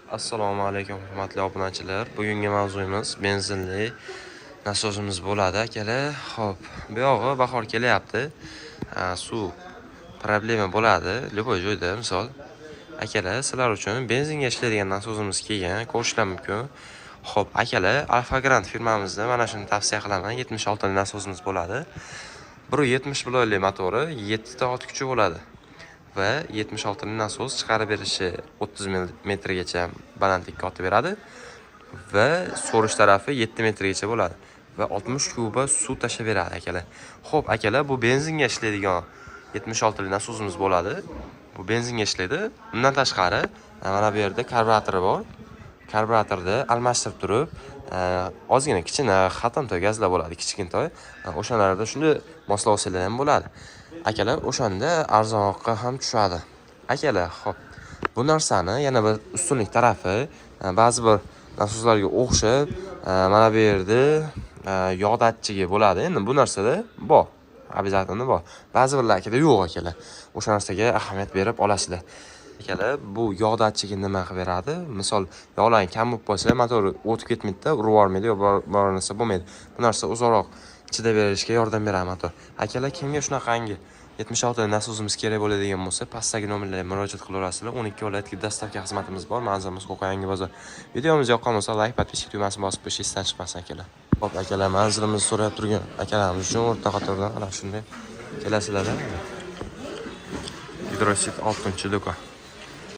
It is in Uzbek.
Assalomu alaykum, hurmatli obunachilar. Bugungi mavzuyimiz benzinli nasosimiz bo'ladi, akalar. Xo'p, bu yog'i bahor kelyapti. Suv problema bo'ladi любой joyda, misol. Akalar, sizlar uchun benzinga ishlaydigan nasosimiz kelgan, ko'rishlar mumkin. Xo'p, akalar, Alfa Grand firmamizda mana shuni tavsiya qilaman. 76 li nasosimiz bo'ladi. 1.70 bloyli motori, 7 ta ot kuchi bo'ladi. Va 76 li nasos chiqarib berishi 30 metrgacha balandlikka otib beradi va so'rish tarafi 7 metrgacha bo'ladi va 60 kuba suv tashlab beradi, akalar. Xo'p, akalar, bu benzinga ishlaydigan 76 li nasosimiz bo'ladi. Bu benzinga ishlaydi. Undan tashqari, mana bu yerda karburatori bor. Karburatorni almashtirib turib, ozgina kichkina xatamtoy gazlar bo'ladi, kichkintoy. O'shalarda shunday moslab olsanglar ham bo'ladi. Akalar, o'shanda arzonroqqa ham tushadi. Akalar, xo'p. Bu narsani yana bir ustunlik tarafi, ba'zi bir nasoslarga o'xshab, mana bu yerda yog' datchigi bo'ladi. Endi bu narsada bor. Обязательно bor. Ba'zi birlarida yo'q, akalar. O'sha narsaga ahamiyat berib olasizlar. Akalar, bu yog' datchigi nima qilib beradi? Misol, yog'larning kam bo'lib qolsa, motor o'tib ketmaydida, urib yubormaydi yo biror narsa bo'lmaydi. Bu narsa uzoqroq chidab berishga yordam beradi motor. Akalar, kimga shunaqangi 76 nasosimiz kerak bo'ladigan bo'lsa, pastdagi nomerlarga murojaat qilaverasizlar. 12 viloyatga доставка xizmatimiz bor. Manzilimiz Qo'qon, Yangi bozor. Videomiz yoqqan bo'lsa, layk, подписка tugmasini bosib qo'yish esdan chiqmasin, akalar. Xo'p, akalar, manzilimizni so'rab turgan akalarimiz uchun o'rta qatordan ana shunday kelasizlar. Gidrosit 6-do'kon.